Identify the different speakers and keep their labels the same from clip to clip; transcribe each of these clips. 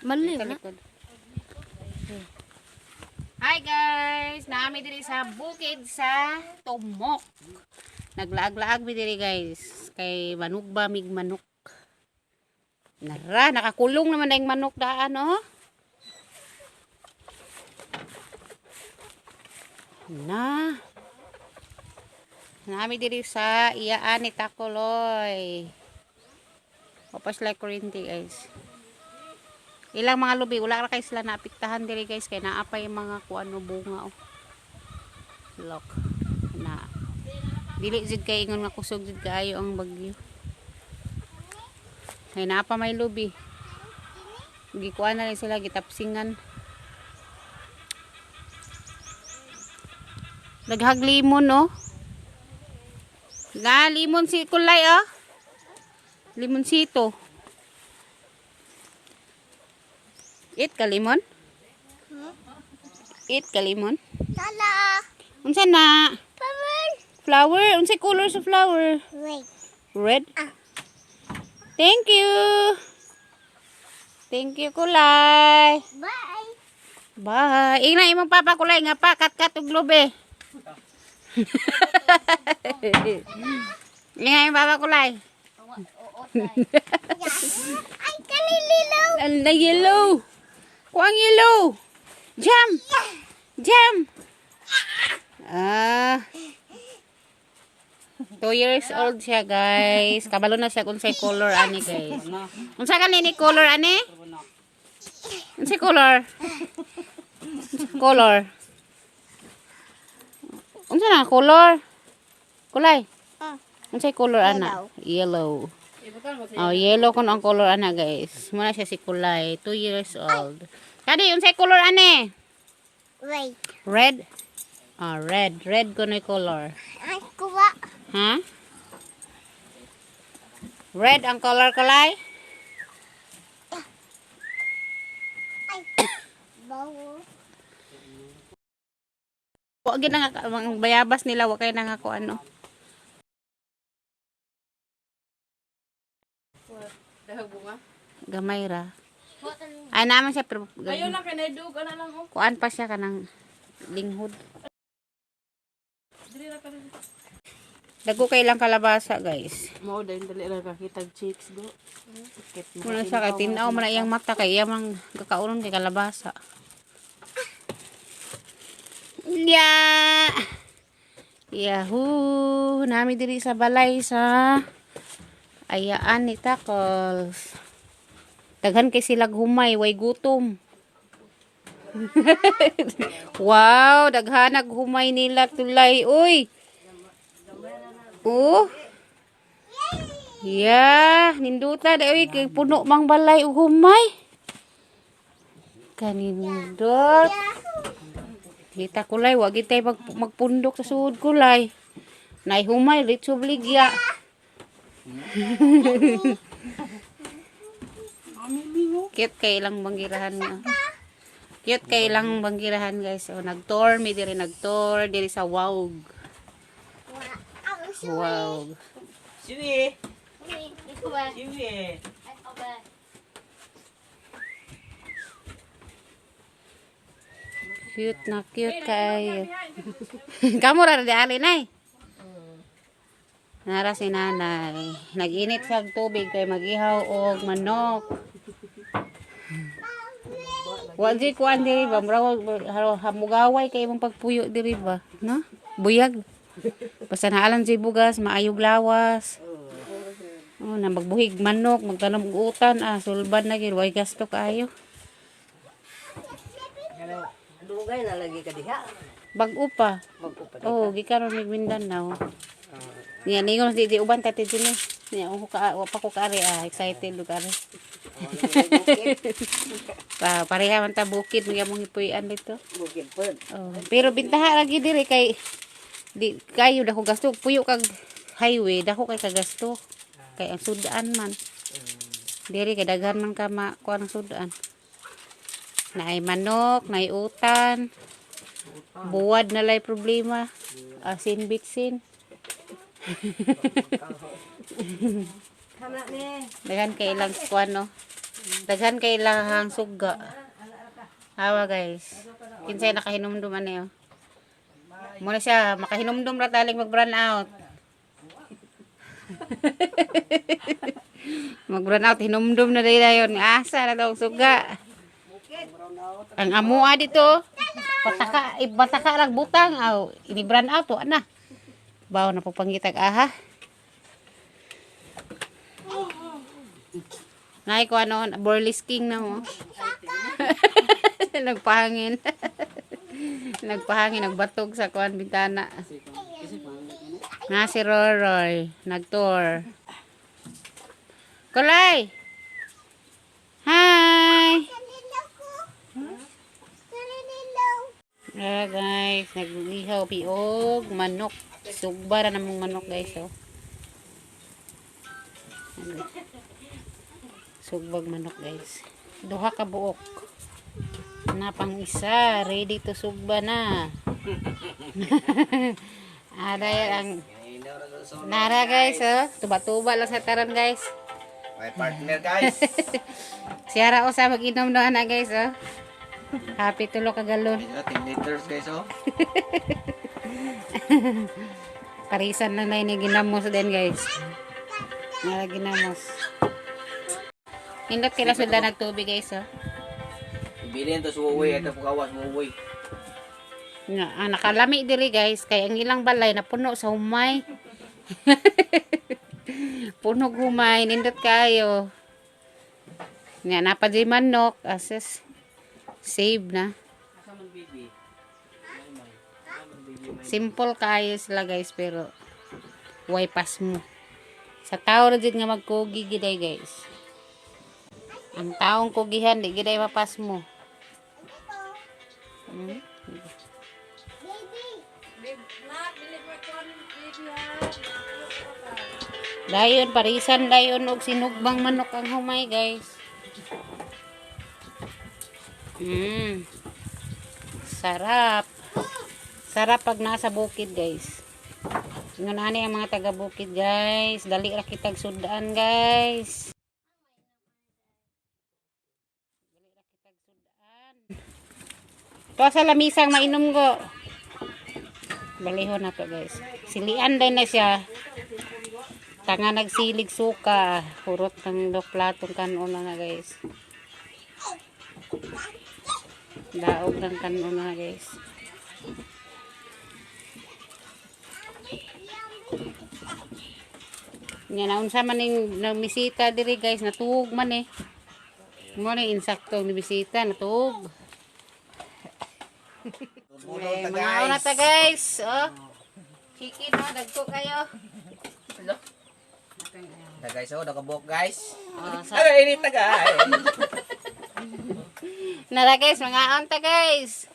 Speaker 1: Mali
Speaker 2: Sa
Speaker 1: na.
Speaker 2: Likod. Hi guys! Naami diri sa bukid sa Tomok. Naglaag-laag mi diri, guys. Kay manok ba mig manok. Nara, nakakulong naman na yung manok daan, oh. Na. Naami diri sa iyaan ni Takuloy. Opas like kuryente, guys. Ilang mga lubi, wala ra kay sila naapektahan diri, guys, kay naa pa yung mga kuano bunga, oh. Look. Na. Dili jud kay ingon nga kusog jud kaayo ang bagyo. Kay naa pa may lubi. Gikuan na rin sila, gitapsingan. Daghag limon, no? Na limon si kulay, oh. Limonsito. Eat ka limon? Eat ka limon?
Speaker 1: Tala.
Speaker 2: Unsa na?
Speaker 1: Flower.
Speaker 2: Flower? Unsay color sa flower?
Speaker 1: Wait.
Speaker 2: Red?
Speaker 1: Ah.
Speaker 2: Thank you. Thank you, kulay.
Speaker 1: Bye.
Speaker 2: Bye. Ingna imong papa, kulay, nga pa kat-kat og lubi. Ingna imong papa, kulay.
Speaker 1: Ay, kanililo.
Speaker 2: Ang na yellow. Kuang yellow. Jam. Jam. Ah. 2 years old siya, guys. Kabalo na siya kung say color ani, guys. Unsa kani ni color ani? Unsay color? Color. Unsa na color? Kulay.
Speaker 1: Ah.
Speaker 2: Unsay color ana? Yellow. Oh, yellow kun ang color ana, guys. Muna siya si Kulay, 2 years old. Kadi, unsay color ani?
Speaker 1: Wait.
Speaker 2: Red. Ah, red. Red kunoy color.
Speaker 1: Ay, kuha.
Speaker 2: Ha? Red ang color, kulay?
Speaker 1: Ay. Bawo.
Speaker 2: Wa gid na nga ang bayabas nila, wa kay na nga ko ano. Gamay ra. Ay naman siya pero
Speaker 3: Ayaw lang kay naidug ana lang, oh.
Speaker 2: Kuan pa siya kanang linghod.
Speaker 3: Dili ra ka rin.
Speaker 2: Dago kay lang kalabasa, guys.
Speaker 3: Mao dahil dali ra ka kitag chicks go. Sakit mo.
Speaker 2: Muna siya kay tinaw man na iyang mata kay iya mang kakaunon kay kalabasa. Yeah. Yahoo! Nami diri sa balay sa ayaan ni Tackles. Daghan kay sila humay, way gutom. Wow, daghan humay nila tulay. Uy. Oh. Yeah, ninduta da uy kay puno mang balay ug humay. Kanindot. Kita, kulay, wag itay magpundok sa suod, kulay. Nay humay, litso bligya. Cute kay ilang banggirahan nga. Cute kay ilang banggirahan, guys. So, nag-tour mi diri, nag-tour diri sa Wawg.
Speaker 1: Ang
Speaker 2: Wawg.
Speaker 4: Siwi!
Speaker 1: Kuha.
Speaker 4: Siwi!
Speaker 2: Cute na cute kayo. Kamu ra di ali nay. Nara si nanay. Nag-init sa tubig kay magihaw og manok. Wa di kuan diri ba, murag hamugaway kay imong pagpuyo diri ba, no? Buyag. Basta naalan si bugas, maayog lawas. Oh, na magbuhig manok, magtanom og utan, ah, sulbad na gyud, way gasto kaayo.
Speaker 4: Dugay na lagi ka diha.
Speaker 2: Bag-o pa.
Speaker 4: Bag-o pa.
Speaker 2: Oo, oh, gikan mig Mindanao. Niya ningon di di uban ta ti ni. Niya ako ka wa pa ko kaari, ah, excited lu kaari. Pa pareha man ta bukid mga mong hipuy-an dito.
Speaker 4: Bukid pod.
Speaker 2: Oh, pero bintaha lagi diri kay di kayo dako gasto, puyo kag highway dako kay kagasto. Kay ang sudan man. Diri kay daghan man ka makuha ng sudan. Naay manok, naay utan. Buwad na lay problema. Asin bitsin.
Speaker 4: Kana ni.
Speaker 2: Daghan kay ilang kuan, no. Daghan kay ilahang suga. Awa guys. Kinsay nakahinumdum ani oh. Muna siya makahinumdum ra taling mag brown out. Mag brown out hinumdum na dahil dayon. Asa na daw ang suga. Ang amoa dito. Pataka, ibataka lang butang aw ini brown out wa na. Baw na po pangitag aha. Nay ko ano, Burlesque King na mo. Nagpahangin. Nagpahangin, nagbatog sa kuan bintana. Na si Roroy, nagtour. Kulay! Hi! Ah, guys, nag-ihaw piog, manok. Sugba ra namong manok, guys, oh. Sugbag manok, guys. Duha ka buok. Na pang isa, ready to sugba na. Aray ang Nara guys, oh. Tuba-tuba lang sa taron, guys.
Speaker 5: My partner guys.
Speaker 2: Siyara o sa mag-inom no ana guys, oh. Happy tulo ka galon.
Speaker 5: 10 liters guys oh.
Speaker 2: Parisan lang na ini ginamos din guys. Nara ginamos. Nindot kila sila nagtubig guys oh.
Speaker 5: Ibilin to suwoy ito pukawas suwoy.
Speaker 2: Nga, ang nakalami diri guys kay ang ilang balay napuno sa humay. Puno humay, nindot kayo. Nga napa di manok, ases save na.
Speaker 5: Asa man baby?
Speaker 2: Simple kayo sila guys pero way pas mo. Sa tao ra jud nga magkugi giday guys. Ang taong kugihan di giday mapas mo. Dayon parisan dayon og sinugbang manok ang humay guys. Sarap. Sarap pag nasa bukid, guys. Ingon ani ang mga taga bukid, guys. Dali ra kitag sudan, guys. Dali ra kitag sudan. To sa lamisang mainom ko. Balihon na to, guys. Silian din na siya. Tanga nagsilig suka. Hurot ng dok platong kanon na, guys. Daog ng kanon na, guys. Nga naunsa man ning namisita diri guys, natuog man eh. Mo ni insakto ni bisita natuog.
Speaker 5: Tulong ta
Speaker 2: Mga una
Speaker 5: guys.
Speaker 2: ta guys. Oh. Chicken oh, dagko kayo.
Speaker 5: Ta guys oh, nakabok guys.
Speaker 2: Oh, sa
Speaker 5: Ano init ta guys.
Speaker 2: Nara guys, mga ta guys.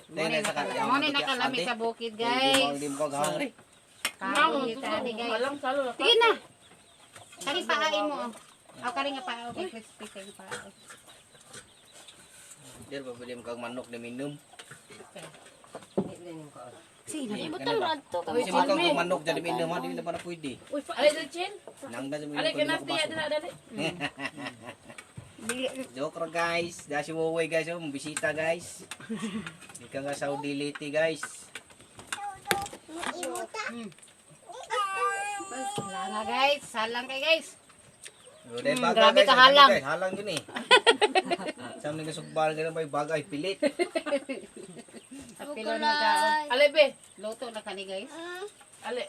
Speaker 5: Mo
Speaker 2: Mo ni nakalami sa bukid guys.
Speaker 5: Di mo hungry.
Speaker 2: Kaon kita ni guys.
Speaker 3: Walang salo na.
Speaker 2: Sige na. Kari paain mo. oh. Aw kari nga paa okay, crispy kay paa.
Speaker 5: Dir pa pwede mo kag manok na minom.
Speaker 2: Sige na.
Speaker 5: Butang radto kami. Si mo kag manok dyan minom ha, di na pa na pwede.
Speaker 3: Uy, alay dali chin.
Speaker 5: Nangga sa
Speaker 3: Alay
Speaker 5: minom
Speaker 3: ka na tiya dala dali.
Speaker 5: Joke ra guys. Da si Wowoy guys oh, bisita guys. Ika nga Saudi Liti guys.
Speaker 2: Wala nga guys, salang kay guys.
Speaker 5: Uday, bagay,
Speaker 2: Grabe
Speaker 5: guys,
Speaker 2: ka halang.
Speaker 5: guys, Halang yun eh. Sa mga kasugbal ganun ba yung bagay pilit.
Speaker 2: Pilo na kaon.
Speaker 3: Alay be.
Speaker 2: Luto na kani guys.
Speaker 3: Alay.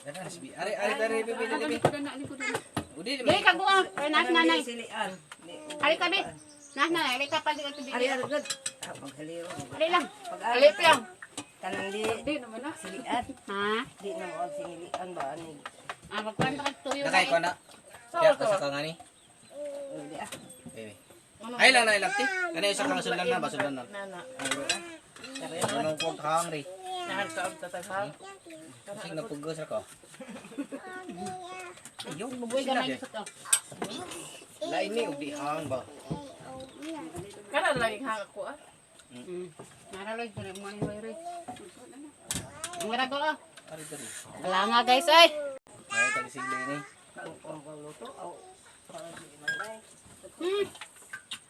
Speaker 5: Are, are, are, are, are, are. Udi,
Speaker 2: Dili ka buang, ay nas nanay.
Speaker 4: Silian.
Speaker 2: Hali ka be. Nas nanay, hali ka pag ito
Speaker 4: Ari ari gud. Ah, paghaliw.
Speaker 2: Hali lang.
Speaker 3: Alay pa yang.
Speaker 4: Kanang di silian.
Speaker 2: Ha?
Speaker 4: Di na mo sinilian ba ani.
Speaker 2: Ah, magkwento ka tuyo na.
Speaker 5: Nakay ko na. Kaya ka sa kangani.
Speaker 4: Uli ah.
Speaker 5: Baby. Ay lang na ilapti. Kani isa kang sudan na ba sudan na.
Speaker 3: Nana.
Speaker 5: Ano ko hungry.
Speaker 3: Nahagsaab tataghang.
Speaker 5: Kasi napugos ra ko. Ayun,
Speaker 2: Buboy gamay sa to.
Speaker 5: Lain ni og di hang ba.
Speaker 3: Kana lagi hang ako ah.
Speaker 2: Naraloy ko na mo ni Roy Roy. Mura ko. oh.
Speaker 5: Ari diri.
Speaker 2: Wala nga guys ay.
Speaker 5: Ay tag sigli ni.
Speaker 4: Ang luto. Aw.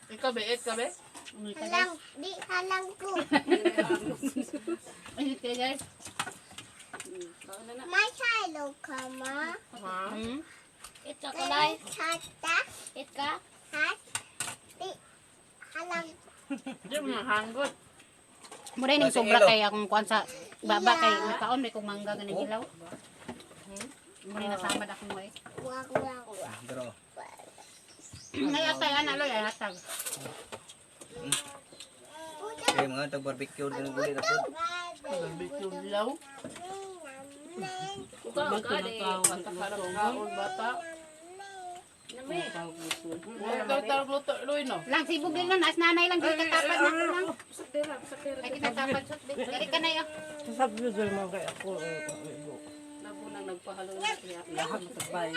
Speaker 3: Ikaw be, eat ka be?
Speaker 1: Halang, di halang ko.
Speaker 2: Init kayo guys.
Speaker 1: May silo ka ma?
Speaker 3: Ha?
Speaker 1: It ka kulay? Chata. It ka? Ha? Di halang.
Speaker 3: Di mo hanggot.
Speaker 2: Mura ning
Speaker 5: Kasi
Speaker 2: sobra
Speaker 5: ilo.
Speaker 2: kay akong kuan sa baba kay nakaon may kong mangga ganing hilaw. Mura nasamad akong way.
Speaker 1: Wag wag wag.
Speaker 5: Pero
Speaker 2: Ay atay ana loy ay hatag.
Speaker 5: kay mga tag barbecue din guli na po.
Speaker 3: Barbecue law. Kaon bata. Ikaw tarog luto loy no.
Speaker 2: Lang sibog din lang as nanay lang dili katapad na ko lang. Ay kita tapad sot. Dili ka na yo.
Speaker 4: Sabi mo kay ako. Lahat sabay.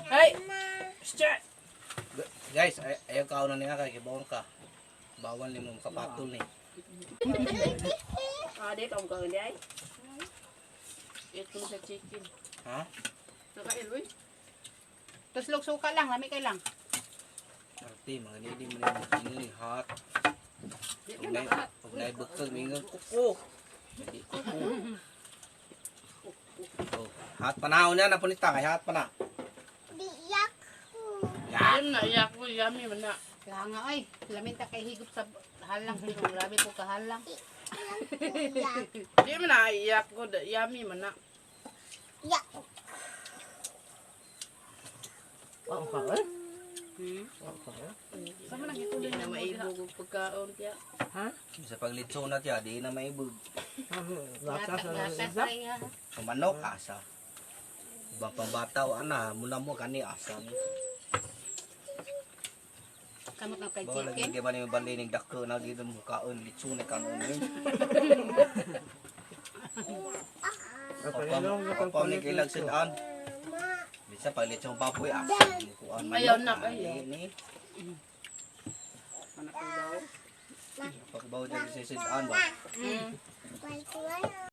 Speaker 3: Hey! Start!
Speaker 5: Guys, ayaw kaon na niya kay bawon ka. Bawal nimo makapatol ni.
Speaker 4: Ah, di ka mo di ay.
Speaker 3: Ito sa chicken.
Speaker 5: Ha?
Speaker 3: Nakain loy.
Speaker 2: Tuslog suka lang, lami kay lang.
Speaker 5: Arte mga nidi mo ni hot. Ug nay bekal mingon kuko. Di kuko. Oh, hot panahon na na punita kay hot pa na.
Speaker 1: Di yak.
Speaker 5: Ya.
Speaker 3: Ayun na, iyak ko. Yummy man na.
Speaker 2: Kaya nga ay, lamin ta kay higop sa halang pero grabe ko kahalang.
Speaker 1: Yak.
Speaker 3: Di man na, iyak ko. Yummy man na.
Speaker 1: Yak.
Speaker 4: Ang ka eh.
Speaker 3: Sama nang ituloy na maibog og pagkaon kaya.
Speaker 4: Ha?
Speaker 5: Sa paglitso na tiya, di na maibog.
Speaker 4: Lasa sa
Speaker 2: Gatas
Speaker 4: isa.
Speaker 2: ay ha.
Speaker 5: Ang manok asa. Ibang pambataw ana, muna mo kani asa ni.
Speaker 2: Kamot na kay
Speaker 5: Bawa lagi
Speaker 2: chicken.
Speaker 5: kay man yung balinig dako na dito mo kaon litso na kanon ni. Kapam ni kilag sudan. Bisa pag litso baboy asa. Kuan manok.
Speaker 3: Ayaw na, ayaw.
Speaker 5: Ni. Pagbaw dyan sa sudan ba?
Speaker 1: Wag wag.